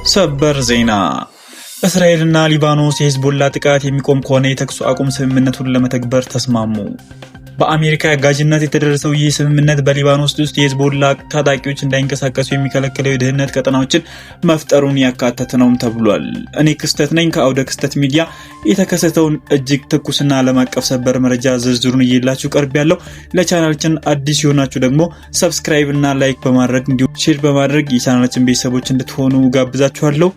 ሰበር ዜና! እስራኤልና ሊባኖስ የሂዝቦላ ጥቃት የሚቆም ከሆነ የተኩስ አቁም ስምምነቱን ለመተግበር ተስማሙ። በአሜሪካ አጋዥነት የተደረሰው ይህ ስምምነት በሊባኖስ ውስጥ የሂዝቦላ ታጣቂዎች እንዳይንቀሳቀሱ የሚከለክለው የደህንነት ቀጠናዎችን መፍጠሩን ያካተተ ነውም ተብሏል። እኔ ክስተት ነኝ ከአውደ ክስተት ሚዲያ። የተከሰተውን እጅግ ትኩስና ዓለም አቀፍ ሰበር መረጃ ዝርዝሩን ይዤላችሁ ቀርቤያለሁ። ለቻናላችን አዲስ የሆናችሁ ደግሞ subscribe እና like በማድረግ እንዲሁም share በማድረግ የቻናላችን ቤተሰቦች እንድትሆኑ ጋብዛችኋለሁ።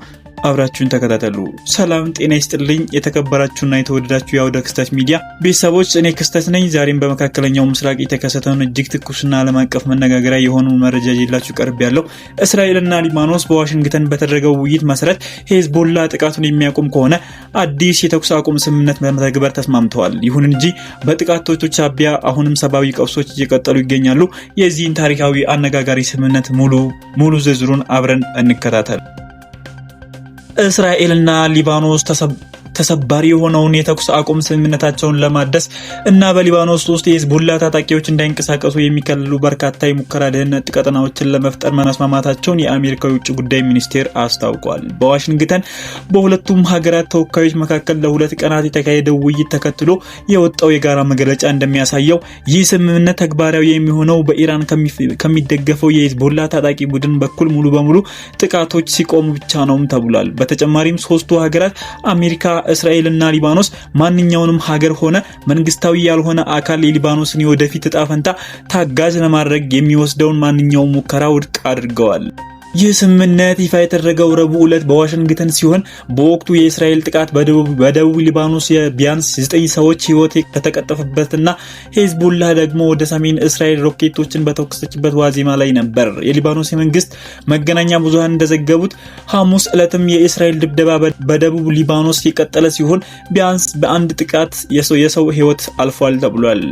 አብራችሁን ተከታተሉ። ሰላም ጤና ይስጥልኝ። የተከበራችሁና የተወደዳችሁ የአውደ ክስተት ሚዲያ ቤተሰቦች፣ እኔ ክስተት ነኝ። ዛሬም በመካከለኛው ምስራቅ የተከሰተውን እጅግ ትኩስና ዓለም አቀፍ መነጋገሪያ የሆኑ መረጃ ይዤላችሁ ቀርቤያለሁ። እስራኤልና ሊባኖስ በዋሽንግተን በተደረገው ውይይት መሰረት ሄዝቦላ ጥቃቱን የሚያቆም ከሆነ አዲስ የተኩስ አቁም ስምምነት ለመተግበር ተስማምተዋል። ይሁን እንጂ በጥቃቶቹ ሳቢያ አሁንም ሰብአዊ ቀውሶች እየቀጠሉ ይገኛሉ። የዚህን ታሪካዊ አነጋጋሪ ስምምነት ሙሉ ዝርዝሩን አብረን እንከታተል። እስራኤልና ሊባኖስ ተሰባሪ የሆነውን የተኩስ አቁም ስምምነታቸውን ለማደስ እና በሊባኖስ ውስጥ የሂዝቦላ ታጣቂዎች እንዳይንቀሳቀሱ የሚከልሉ በርካታ የሙከራ ደህንነት ቀጠናዎችን ለመፍጠር መስማማታቸውን የአሜሪካ የውጭ ጉዳይ ሚኒስቴር አስታውቋል። በዋሽንግተን በሁለቱም ሀገራት ተወካዮች መካከል ለ2 ቀናት የተካሄደው ውይይት ተከትሎ የወጣው የጋራ መግለጫ እንደሚያሳየው ይህ ስምምነት ተግባራዊ የሚሆነው በኢራን ከሚደገፈው የሂዝቦላ ታጣቂ ቡድን በኩል ሙሉ በሙሉ ጥቃቶች ሲቆሙ ብቻ ነውም ተብሏል። በተጨማሪም ሶስቱ ሀገራት አሜሪካ፣ እስራኤልና ሊባኖስ ማንኛውንም ሀገር ሆነ መንግስታዊ ያልሆነ አካል የሊባኖስን የወደፊት እጣ ፈንታ ታጋዥ ለማድረግ የሚወስደውን ማንኛውም ሙከራ ውድቅ አድርገዋል። ይህ ስምምነት ይፋ የተደረገው ረቡዕ ዕለት በዋሽንግተን ሲሆን በወቅቱ የእስራኤል ጥቃት በደቡብ ሊባኖስ ቢያንስ ዘጠኝ ሰዎች ሕይወት በተቀጠፈበትና ሄዝቦላ ደግሞ ወደ ሰሜን እስራኤል ሮኬቶችን በተኮሰችበት ዋዜማ ላይ ነበር። የሊባኖስ የመንግስት መገናኛ ብዙሃን እንደዘገቡት ሐሙስ ዕለትም የእስራኤል ድብደባ በደቡብ ሊባኖስ የቀጠለ ሲሆን ቢያንስ በአንድ ጥቃት የሰው ሕይወት አልፏል ተብሏል።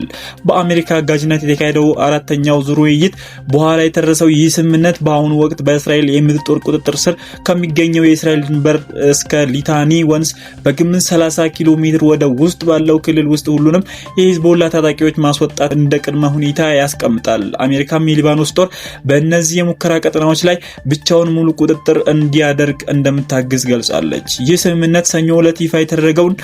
በአሜሪካ አጋዥነት የተካሄደው አራተኛው ዙር ውይይት በኋላ የተደረሰው ይህ ስምምነት በአሁኑ ወቅት በእስራኤል የምድር ጦር ቁጥጥር ስር ከሚገኘው የእስራኤል ድንበር እስከ ሊታኒ ወንዝ በግምት 30 ኪሎ ሜትር ወደ ውስጥ ባለው ክልል ውስጥ ሁሉንም የሂዝቦላ ታጣቂዎች ማስወጣት እንደ ቅድመ ሁኔታ ያስቀምጣል። አሜሪካም የሊባኖስ ጦር በእነዚህ የሙከራ ቀጠናዎች ላይ ብቻውን ሙሉ ቁጥጥር እንዲያደርግ እንደምታግዝ ገልጻለች። ይህ ስምምነት ሰኞ ዕለት ይፋ የተደረገውን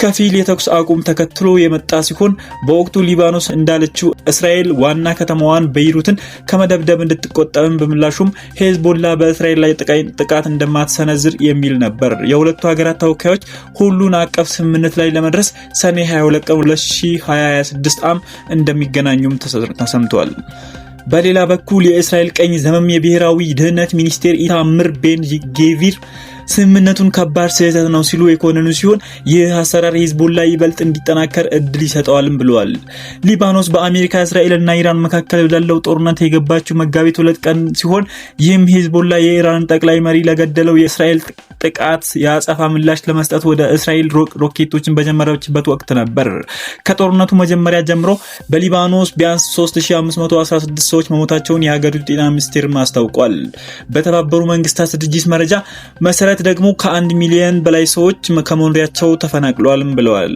ከፊል የተኩስ አቁም ተከትሎ የመጣ ሲሆን በወቅቱ ሊባኖስ እንዳለችው እስራኤል ዋና ከተማዋን ቤይሩትን ከመደብደብ እንድትቆጠብም በምላሹም ሄዝቦላ በእስራኤል ላይ ጥቃት እንደማትሰነዝር የሚል ነበር። የሁለቱ ሀገራት ተወካዮች ሁሉን አቀፍ ስምምነት ላይ ለመድረስ ሰኔ 22 ቀን 2026 ዓ.ም እንደሚገናኙም ተሰምቷል። በሌላ በኩል የእስራኤል ቀኝ ዘመም የብሔራዊ ደህንነት ሚኒስቴር ኢታምር ቤን ጌቪር ስምምነቱን ከባድ ስህተት ነው ሲሉ የኮነኑ ሲሆን ይህ አሰራር ሂዝቦላ ይበልጥ እንዲጠናከር እድል ይሰጠዋልም ብለዋል። ሊባኖስ በአሜሪካ፣ እስራኤልና ኢራን መካከል ወዳለው ጦርነት የገባችው መጋቢት 2 ቀን ሲሆን ይህም ሂዝቦላ የኢራንን ጠቅላይ መሪ ለገደለው የእስራኤል ጥቃት የአጸፋ ምላሽ ለመስጠት ወደ እስራኤል ሮኬቶችን በጀመረችበት ወቅት ነበር። ከጦርነቱ መጀመሪያ ጀምሮ በሊባኖስ ቢያንስ 3516 ሰዎች መሞታቸውን የሀገሪቱ ጤና ሚኒስቴር አስታውቋል። በተባበሩ መንግስታት ድርጅት መረጃ መሰረት ደግሞ ከ1 ሚሊዮን በላይ ሰዎች ከመኖሪያቸው ተፈናቅለዋልም ብለዋል።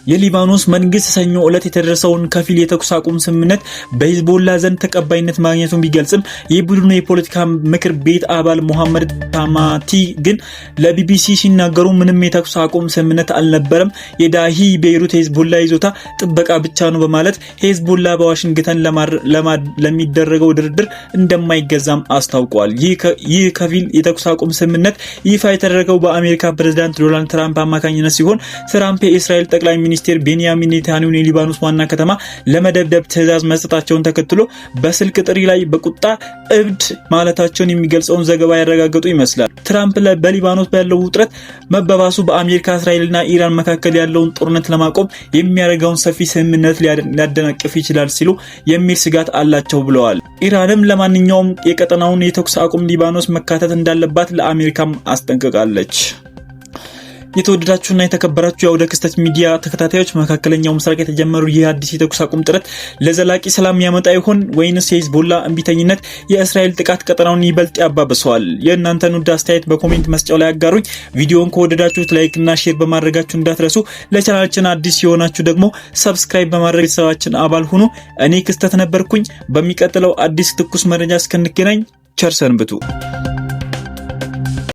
የሊባኖስ መንግስት ሰኞ ዕለት የተደረሰውን ከፊል የተኩስ አቁም ስምምነት በሂዝቦላ ዘንድ ተቀባይነት ማግኘቱን ቢገልጽም የቡድኑ የፖለቲካ ምክር ቤት አባል ሙሐመድ ታማቲ ግን ለቢቢሲ ሲናገሩ ምንም የተኩስ አቁም ስምምነት አልነበረም፣ የዳሂ ቤይሩት የሂዝቦላ ይዞታ ጥበቃ ብቻ ነው በማለት ሂዝቦላ በዋሽንግተን ለሚደረገው ድርድር እንደማይገዛም አስታውቋል። ይህ ከፊል የተኩስ አቁም ስምምነት ይፋ የተደረገው በአሜሪካ ፕሬዝዳንት ዶናልድ ትራምፕ አማካኝነት ሲሆን ትራምፕ የእስራኤል ጠቅላይ ሚኒስቴር ቤንያሚን ኔታንያሁን የሊባኖስ ዋና ከተማ ለመደብደብ ትዕዛዝ መስጠታቸውን ተከትሎ በስልክ ጥሪ ላይ በቁጣ እብድ ማለታቸውን የሚገልጸውን ዘገባ ያረጋገጡ ይመስላል። ትራምፕ በሊባኖስ ያለው ውጥረት መባባሱ በአሜሪካ፣ እስራኤልና ኢራን መካከል ያለውን ጦርነት ለማቆም የሚያደርገውን ሰፊ ስምምነት ሊያደናቅፍ ይችላል ሲሉ የሚል ስጋት አላቸው ብለዋል። ኢራንም ለማንኛውም የቀጠናውን የተኩስ አቁም ሊባኖስ መካተት እንዳለባት ለአሜሪካም አስጠንቅቃለች። የተወደዳችሁና የተከበራችሁ የአውደ ክስተት ሚዲያ ተከታታዮች፣ መካከለኛው ምስራቅ የተጀመሩ ይህ አዲስ የተኩስ አቁም ጥረት ለዘላቂ ሰላም ያመጣ ይሆን ወይንስ የሂዝቦላ እምቢተኝነት የእስራኤል ጥቃት ቀጠናውን ይበልጥ ያባብሰዋል? የእናንተን ውድ አስተያየት በ comment መስጫው ላይ አጋሩኝ። ቪዲዮውን ከወደዳችሁት like እና share በማድረጋችሁ እንዳትረሱ። ለቻናላችን አዲስ የሆናችሁ ደግሞ subscribe በማድረግ ቤተሰባችን አባል ሁኑ። እኔ ክስተት ነበርኩኝ። በሚቀጥለው አዲስ ትኩስ መረጃ እስክንገናኝ ቸር ሰንብቱ።